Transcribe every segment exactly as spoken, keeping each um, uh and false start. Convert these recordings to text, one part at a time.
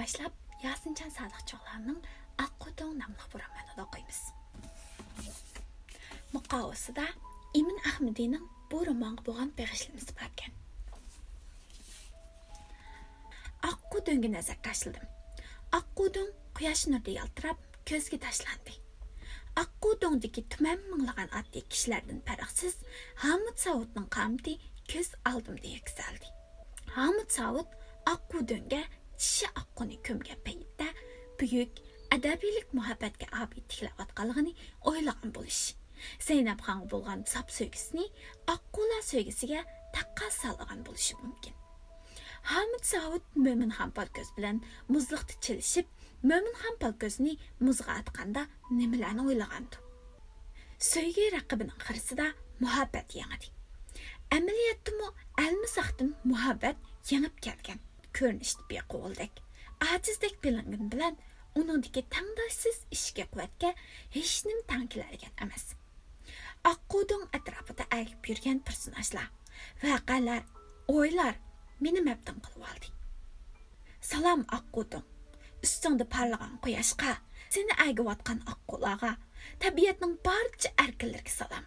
باشلاپ ياسىنجان سادىق چوغلاننىڭ ئاققۇ دۆڭ ناملىق بۇ رومانىنى ئوقۇيمىز. مۇقاۋىسىدا ئىمىن ئەخمىدىنىڭ بۇ رومانغا بولغان بېغىشلىمىسى باركەن. ئاققۇ دۆڭگە نەزەر تاشلىدىم. ئاققۇ دۆڭ قۇياش نۇرىدا يالتىراپ، كۆزگە تاشلاندى. ئاققۇ دۆڭدىكى تۈمەن مىڭلىغان ئاددىي كىشىلەردىن پەرقسىز، ھامۇت ساۋۇتنىڭ قامىتى كۆز ئالدىمدا يۈكسەلدى. ھامۇت ساۋۇت ئاققۇ دۆڭگە چىشى ئاققۇنى كۆمگەن پەيتتە بۈيۈك، ئەبەدىيلىك مۇھەببەتكە ئابىد تىكىلىۋاتقانلىقىنى ئويلىغان بولۇش، زەينەپخانغا بولغان ساپ سۆيگۈسىنى ئاققۇلار سۆيگۈسىگە تەققاس سالىدىغان بولۇشى مۇمكىن. ھامۇت ساۋۇت مۆمىنخان پالكۆز بىلەن مۇزلۇقتا چېلىشىپ، مۆمىنخان پالكۆزنى مۇزغا ئاتقاندا نېمىلەرنى ئويلىغاندۇ؟ سۆيگۈ رەقىبىنىڭ خىرىسىدا مۇھەببەت يېڭىدى. ئەمەلىيەتتىمۇ ئەلمىساقتىن مۇھەببەت يېڭىپ كەلگەن، كۆرۈنۈشتە بىئەقىلدەك، ئاجىزدەك بىلىنگىنى بىلەن، ئۇنىڭدىكى تەڭداشسىز ئىچكى قۇۋۋەتكە ھېچنېمە تەڭ كېلەلىگەن ئەمەس. ئاققۇ دۆڭ ئەتراپىدا ئەگىپ يۈرگەن پېرسوناژلار، ۋەقەلەر، ئويلار مېنى مەپتۇن قىلىۋالدى. سالام ئاققۇ دۆڭ، ئۈستۈڭدە پارلىغان قۇياشقا، سېنى ئەگىۋاتقان ئاققۇلارغا، تەبىئەتنىڭ بارچە ئەركىنلىرىگە سالام.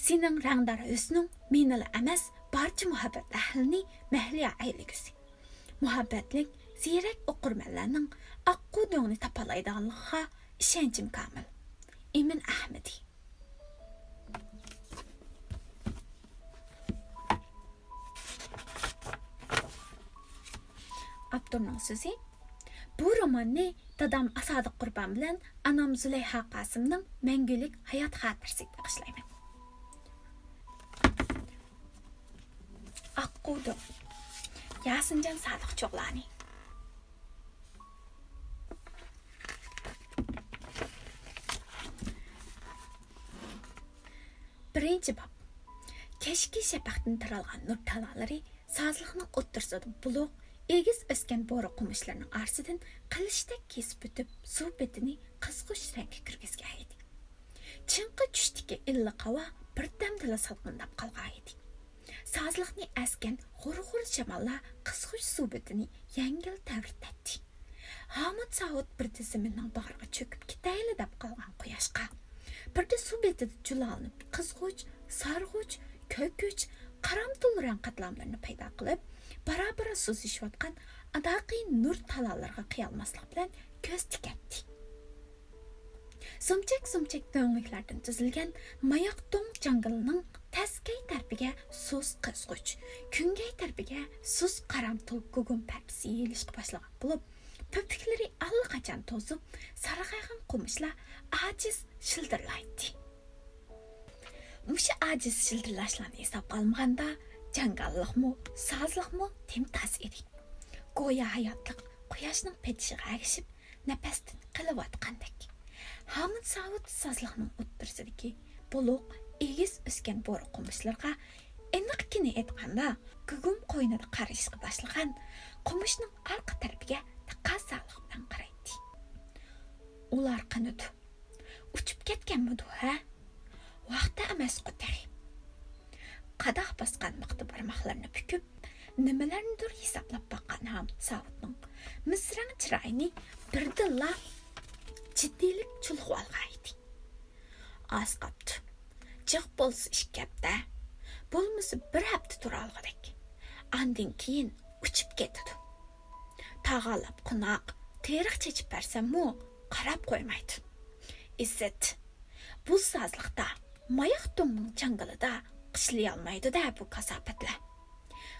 سېنىڭ رەڭدار ھۆسنۈڭ مېنىلا ئەمەس، بارچە مۇھەببەت ئەھلىنى مەھلىيا ئەيلىگۈسى. مۇھەببەتلىك، زېرەك ئوقۇرمەنلەرنىڭ ئاققۇ دۆڭنى تاپالايدىغانلىقىغا ئىشەنچىم كامىل. ئىمىن ئەھمىدى. ئاپتورنىڭ سۆزى. بۇ روماننى دادام ئاسادىق قۇربان بىلەن ئانام زۇلەيھا قاسىمنىڭ مەڭگۈلۈك ھايات خاتىرىسىگە بېغىشلايمەن. ئاققۇ دۆڭ. ياسىنجان سادىق چوغلانى. بىرىنچى باب. كەچكى شەپەقتىن تارالغان نۇر تالالىرى سازلىقنىڭ ئوتتۇرىسىدا بولۇق، ئېگىز ئۆسكەن بورا قومۇشلىرىنىڭ ئارىسىدىن قىلىچتەك كېسىپ ئۆتۈپ، سۇ بېتىنى قىزغۇچ رەڭگە كىرگۈزگەن ئىدى. چىڭقا چۈشتىكى ئىللىق ھاۋا بىردەمدىلا سالقىنداپ قالغان ئىدى. سازلىقنى ئەسكەن غۇر-غۇر شاماللار قىزغۇچ سۇ بېتىنى يەڭگىل تەۋرىتەتتى. ھامۇت ساۋۇت بىردە زېمىننىڭ باغرىغا چۆكۈپ كېتەيلى دەپ قالغان قۇياشقا، بىردە سۇ بېتىدە جۇلالىنىپ قىزغۇچ، سارغۇچ، كۆكۈچ، قارامتۇل رەڭ قاتلاملىرىنى پەيدا قىلىپ، بارا-بارا سۇسىشىۋاتقان ئاداققى نۇر تالالىرىغا قىيالماسلىق بىلەن كۆز تىكەتتى. زۇمچەك-زۇمچەك دۆڭلۈكلەردىن تۈزۈلگەن ماياق دۆڭ جاڭگىلىنىڭ تەسكەي تەرىپىگە سۇس قىزغۇچ، كۈنگەي تەرىپىگە سۇس قارامتۇل گۇگۇم پەردىسى يېيىلىشقا باشلىغان بولۇپ، پۆپۈكلىرى ئاللىقاچان توزۇپ، سارغايغان قومۇشلار ئاجىز شىلدىرلايتتى. مۇشۇ ئاجىز شىلدىرلاشلارنى ھېسابقا ئالمىغاندا، جاڭگاللىقمۇ، سازلىقمۇ تىمتاس ئىدى. گويا ھاياتلىق قۇياشنىڭ پېتىشىغا ئەگىشىپ، نەپەستىن قېلىۋاتقاندەك. ھامۇت ساۋۇت سازلىقنىڭ ئوتتۇرىسىدىكى بولۇق، ئېگىز ئۆسكەن بورا قومۇشلىرىغا، ئېنىقكىنى ئېيتقاندا، گۇگۇم قوينىدا قارىيىشقا باشلىغان قومۇشنىڭ ئارقا تەرىپىگە تاقا سالىق بىلەن قارايتتى. ئۇلار قېنىدۇ؟ ئۇچۇپ كەتكەنمىدۇ، ھە؟ ۋاقتى ئەمەسقۇ تېخى. قاداق باسقان مىختا بارماقلىرىنى پۈكۈپ، نېمىلەرنىدۇر ھېسابلاپ باققان ھامۇت ساۋۇتنىڭ مىسراڭ چىرايىنى بىردىنلا جىددىيلىك چۇلغىۋالغان ئىدى. ئاز قاپتۇ. جىق بولسا ئىككى ھەپتە، بولمىسا بىر ھەپتە تۇرالىغۇدەك. ئاندىن كېيىن ئۇچۇپ كېتىدۇ. تاغارلاپ قوناق، تېرىق چېچىپ بەرسەممۇ قاراپ قويمايدۇ. ئىسىت. بۇ سازلىقتا، ماياق دۆڭنىڭ جاڭگىلىدا قىشلىيالمايدۇ-دە بۇ كاساپەتلەر.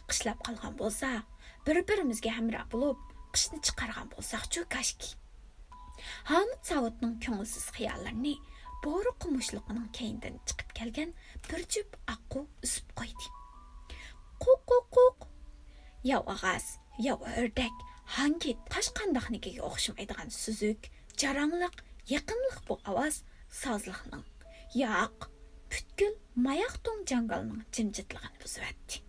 قىشلاپ قالغان بولسا، بىر-بىرىمىزگە ھەمراھ بولۇپ، قىشنى چىقارغان بولساقچۇ كاشكى. ھامۇت ساۋۇتنىڭ كۆڭۈلسىز خىياللىرىنى بورا قومۇشلۇقىنىڭ كەينىدىن چىقىپ كەلگەن بىر جۈپ ئاققۇ ئۈزۈپ قويدى. قۇق، قۇق، قۇق! ياۋ ئاغاز، ياۋ ئۆردەك، ھاڭگىت، قاچقانداقنىكىگە ئوخشىمايدىغان سۈزۈك، جاراڭلىق، يېقىملىق بۇ ئاۋاز سازلىقنىڭ، ياق، پۈتكۈل ماياق دۆڭ جاڭگالنىڭ جىمجىتلىقىنى بۇزۇۋەتتى.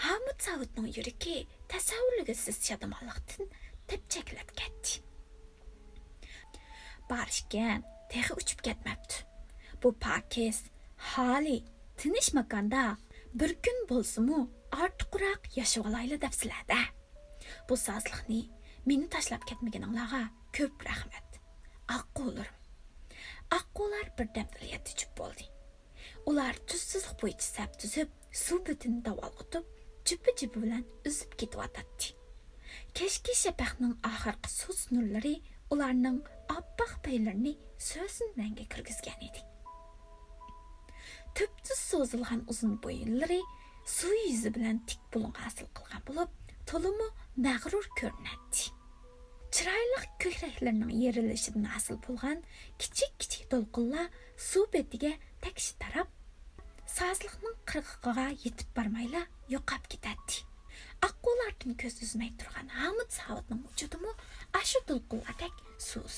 ھامۇت ساۋۇتنىڭ يۈرىكى تەسەۋۋۇرلىگۈسىز شادىمانلىقتىن تېپچەكلەپ كەتتى. بار ئىكەن، تېخى ئۇچۇپ كەتمەپتۇ. بۇ پاكىز، خالىي، تىنچ ماكاندا بىر كۈن بولسىمۇ ئارتۇقراق ياشىۋالايلى دەپسىلەدە. بۇ سازلىقنى مېنى تاشلاپ كەتمىگىنىڭلارغا كۆپ رەھمەت، ئاققۇلىرىم. ئاققۇلار بىردەمدىلا يەتتە جۈپ بولدى. ئۇلار تۈزسىزلىق بويىچە سەپ تۈزۈپ، سۇ بېتىنى داۋالغۇتۇپ، جۈپە-جۈپە بىلەن ئۈزۈپ كېتىۋاتاتتى. كەچكى شەپەقنىڭ ئاخىرقى سۇس نۇرلىرى ئۇلارنىڭ ئاپئاق پەيلىرىنى سۆسۈن رەڭگە كىرگۈزگەن ئىدى. تۈپتۈز سوزۇلغان ئۇزۇن بويۇنلىرى سۇ يۈزى بىلەن تىك بۇلۇڭ ھاسىل قىلغان بولۇپ، تولىمۇ مەغرۇر كۆرۈنەتتى. چىرايلىق كۆكرەكلىرىنىڭ يېرىلىشىدىن ھاسىل بولغان كىچىك-كىچىك دولقۇنلار سۇ بېتىگە تەكشى تاراپ، سازلىقنىڭ قىرغىقىغا يېتىپ بارمايلا يوقاپ كېتەتتى. ئاققۇلاردىن كۆز ئۈزمەي تۇرغان ھامۇت ساۋۇتنىڭ ۋۇجۇدىمۇ ئاشۇ دولقۇنلاردەك سۇس،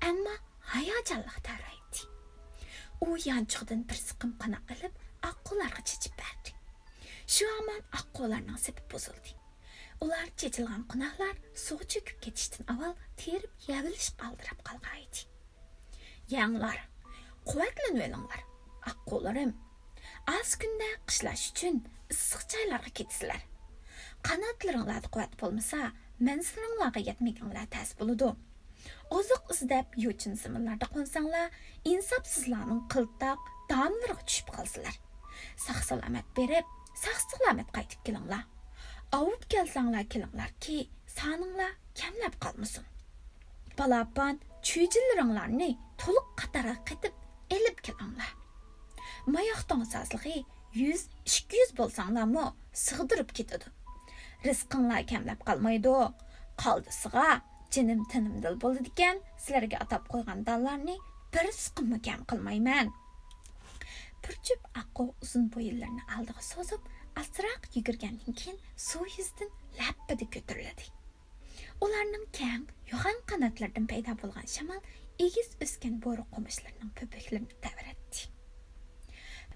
ئەمما ھاياجانلىق تەۋرەيتتى. ئۇ يانچۇقىدىن بىر سىقىم قوناق ئېلىپ، ئاققۇلارغا چېچىپ بەردى. شۇ ھامان ئاققۇلارنىڭ سېپى بۇزۇلدى. ئۇلار چېچىلغان قوناقلار سۇغا چۆكۈپ كېتىشتىن ئاۋۋال تېرىپ يەۋېلىشىپ ئالدىراپ قالغانىدى. يەڭلار، قۇۋۋەتلىنىۋېلىڭلار، ئاققۇلىرىم. ئاز كۈندە قىشلاش ئۈچۈن ئىسسىق جايلارغا كېتىسىلەر. قاناتلىرىڭلاردا قۇۋۋەت بولمىسا، مەنزىلىڭلارغا يەتمىكىڭلار تەس بولىدۇ. ئوزۇق ئىزدەپ يوچۇن زېمىنلاردا قونساڭلار، ئىنساپسىزلارنىڭ قىلتاق دانىلىرىغا چۈشۈپ قالىسىلەر. ساق-سالامەت بېرىپ، ساق-سالامەت قايتىپ كېلىڭلار. ئاۋۇپ كەلسەڭلار كېلىڭلاركى، سانىڭلار كەملەپ قالمىسۇن. بالاپان چۈجىلىرىڭلارنى تولۇق قاتارغا قېتىپ ئېلىپ كېلىڭلار. ماياق توڭ سازلىقى يۈز، ئىككى يۈز بولساڭلارمۇ سىغدۇرۇپ كېتىدۇ. رىزقىڭلار كەملەپ قالمايدۇ. قالدىسىغا جېنىم تېنىمدىلا بولىدىكەن، سىلەرگە ئاتاپ قويغان دانلارنى بىر سىقىممۇ كەم قىلمايمەن. بىر جۈپ ئاققۇ ئۇزۇن بويۇنلىرىنى ئالدىغا سوزۇپ، ئازراق يۈگۈرگەندىن كېيىن سۇ يۈزىدىن لەپپىدە كۆتۈرۈلدى. ئۇلارنىڭ كەڭ، يوغان قاناتلىرىدىن پەيدا بولغان شامال ئېگىز ئۆسكەن بورۇ قومۇشلىرىنىڭ پۆپۈكلىرىنى تەۋرەتتى.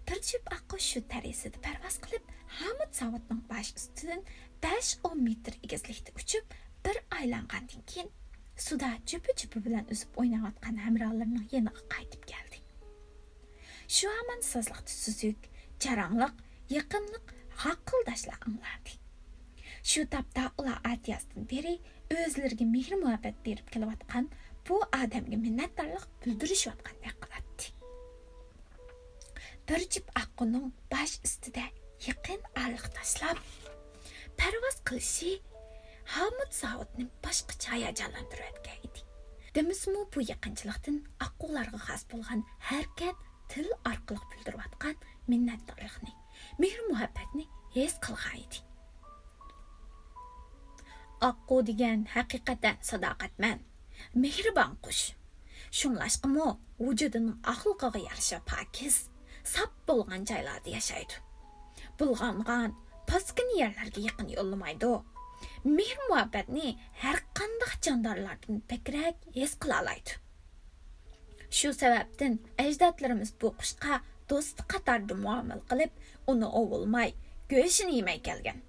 بىر جۈپ ئاققۇ شۇ تەرىزىدە پەرۋاز قىلىپ، ھامۇت ساۋۇتنىڭ باش ئۈستىدىن بەش ئون مېتىر ئېگىزلىكتە ئۇچۇپ، بىر ئايلانغاندىن كېيىن، سۇدا جۈپە-جۈپە بىلەن ئۈزۈپ ئويناۋاتقان ھەمراھلىرىنىڭ يېنىغا قايتىپ كەلدى. شۇ ھامان سازلىقتا سۈزۈك، جاراڭلىق، يېقىملىق غاققىلداشلار ئاڭلاندى. شۇ تاپتا ئۇلار ئەتىيازدىن بېرى ئۆزلىرىگە مېھىر-مۇھەببەت بېرىپ كېلىۋاتقان بۇ ئادەمگە مىننەتدارلىق بىلدۈرۈشۈۋاتقاندەك قىلاتتى. بىر جۈپ ئاققۇنىڭ باش ئۈستىدە يېقىن ئارىلىق تاشلاپ پەرۋاز قىلىشى ھامۇت ساۋۇتنى باشقىچە ھاياجانلاندۇرۇۋەتكەن ئىدى. دېمىسىمۇ، بۇ يېقىنچىلىقتىن ئاققۇلارغا خاس بولغان ھەرىكەت، تىل ئارقىلىق بىلدۈرۈۋاتقان مىننەتدارلىقنى، مېھىر-مۇھەببەتنى ھېس قىلغانىدى. ئاققۇ دېگەن ھەقىقەتەن ساداقەتمەن، مېھرىبان قۇش. شۇڭلاشقىمۇ ۋۇجۇدىنىڭ ئاقلىقىغا يارىشا پاكىز، ساپ بولغان جايلاردا ياشايدۇ. بۇلغانغان، پاسكىنا يەرلەرگە يېقىن يوللىمايدۇ. مېھىر-مۇھەببەتنى ھەرقانداق جاندارلاردىن بەكرەك ھېس قىلالايدۇ. شۇ سەۋەبتىن ئەجدادلىرىمىز بۇ قۇشقا دوستى قاتارىدا مۇئامىلە قىلىپ، ئۇنى ئوۋلىماي، گۆشىنى يېمەي كەلگەن.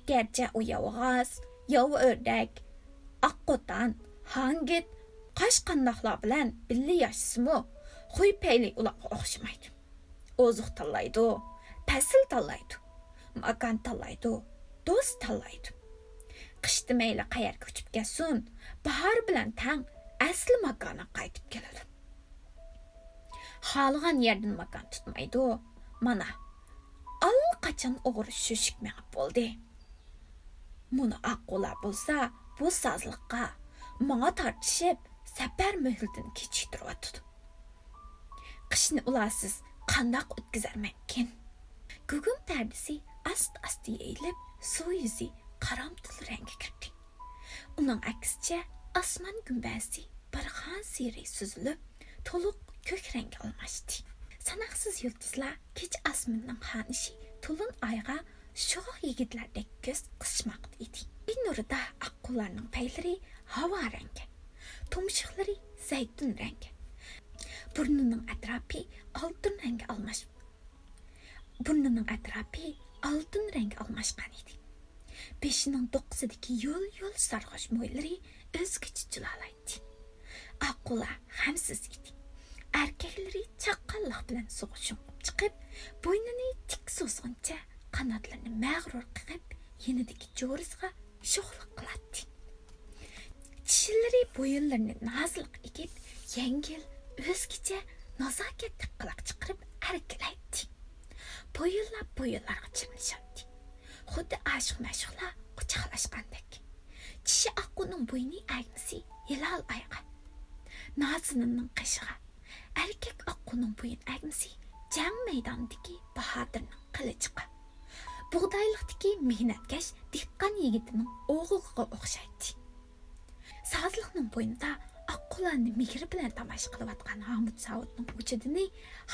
گەرچە ئۇ ياۋىغاز، ياۋا ئۆردەك، ئاق قوتان، ھاڭگىت، قاش قانداقلار بىلەن بىللە ياشىسىمۇ، خۇي-پەيلى ئۇلارغا ئوخشىمايدۇ. ئوزۇق تاللايدۇ، پەسىل تاللايدۇ، ماكان تاللايدۇ، دوست تاللايدۇ. قىشتا مەيلى قەيەرگە ئۇچۇپ كەتسۇن، باھار بىلەن تەڭ ئەسلى ماكانىغا قايتىپ كېلىدۇ. خالىغان يەردىن ماكان تۇتمايدۇ. مانا، ئاللىقاچان ئوغرى شۈشۈك مېڭىپ بولدى. مۇنۇ ئاققۇلار بولسا بۇ سازلىققا، ماڭا تارتىشىپ، سەپەر مۆھلىتىنى كېچىكتۈرۈۋاتىدۇ. قىشنى ئۇلارسىز قانداق ئۆتكۈزەرمەنكىن؟ گۇگۇم پەردىسى ئاستا-ئاستا يېيىلىپ، سۇ يۈزى قارامتۇل رەڭگە كىردى. ئۇنىڭ ئەكسىچە، ئاسمان گۈمبەزى بارغانسېرى سۈزۈلۈپ، تولۇق كۆك رەڭگە ئالماشتى. ساناقسىز يۇلتۇزلار كېچە ئاسمىنىنىڭ خانىشى تولۇن ئايغا شوخ يىگىتلەردەك كۆز قىسىشماقتا ئىدى. ئاي نۇرىدا ئاققۇلارنىڭ پەيلىرى ھاۋا رەڭگى، تۇمشۇقلىرى زەيتۇن رەڭگى، بۇرنىنىڭ ئەتراپى ئالتۇن رەڭگە ئالماش-، بۇرنىنىڭ ئەتراپى ئالتۇن رەڭگە ئالماشقان ئىدى. بېشىنىڭ دوققىسىدىكى يول-يول سارغۇچ مويلىرى ئۆزگىچە جۇلالايتتى. ئاققۇلار غەمسىز ئىدى. ئەركەكلىرى چاققانلىق بىلەن سۇغا شۇڭغۇپ چىقىپ، بوينىنى تىك سوزغىنىچە قاناتلىرىنى مەغرۇر قېقىپ، يېنىدىكى جورىسىغا شوخلۇق قىلاتتى. چىشىلىرى بويۇنلىرىنى نازۇلۇق ئېگىپ، يەڭگىل، ئۆزگىچە، نازاكەتلىك قىلىق چىقىرىپ ئەركىلەيتتى. بويۇنلار بويۇنلارغا چىرمىشاتتى. خۇددى ئاشىق-مەشۇقلار قۇچاقلاشقاندەك. چىشى ئاققۇنىڭ بوينى ئەگمىسى ھىلال ئايغا، نازىنىننىڭ قېشىغا، ئەركەك ئاققۇنىڭ بويۇن ئەگمىسى جەڭ مەيدانىدىكى باھادىرنىڭ قىلىچىغا، بۇغدايلىقتىكى مېھنەتكەش دېھقان يىگىتىنىڭ ئوغلىغا ئوخشايتتى. سازلىقنىڭ بوينىدا ئاققۇلارنى مېھرى بىلەن تاماشا قىلىۋاتقان ھامۇت ساۋۇتنىڭ ۋۇجۇدىنى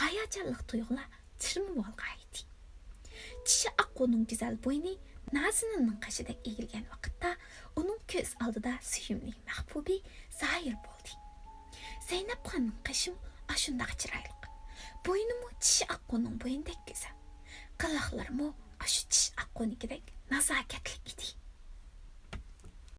ھاياجانلىق تۇيغۇلار چىرمىۋالغانىدى. چىشى ئاققۇنىڭ گۈزەل بوينى نازىنىننىڭ قېشىدەك ئېگىلگەن ۋاقىتتا، ئۇنىڭ كۆز ئالدىدا سۆيۈملۈك مەھبۇبى زاھىر بولدى. زەينەپخاننىڭ قېشىمۇ ئاشۇنداق چىرايلىق، بوينىمۇ چىشى ئاققۇنىڭ بوينىدەك گۈزەل، قىلىقلىرىمۇ ئاشۇ چىشى ئاققۇنىڭكىدەك نازاكەتلىك ئىدى.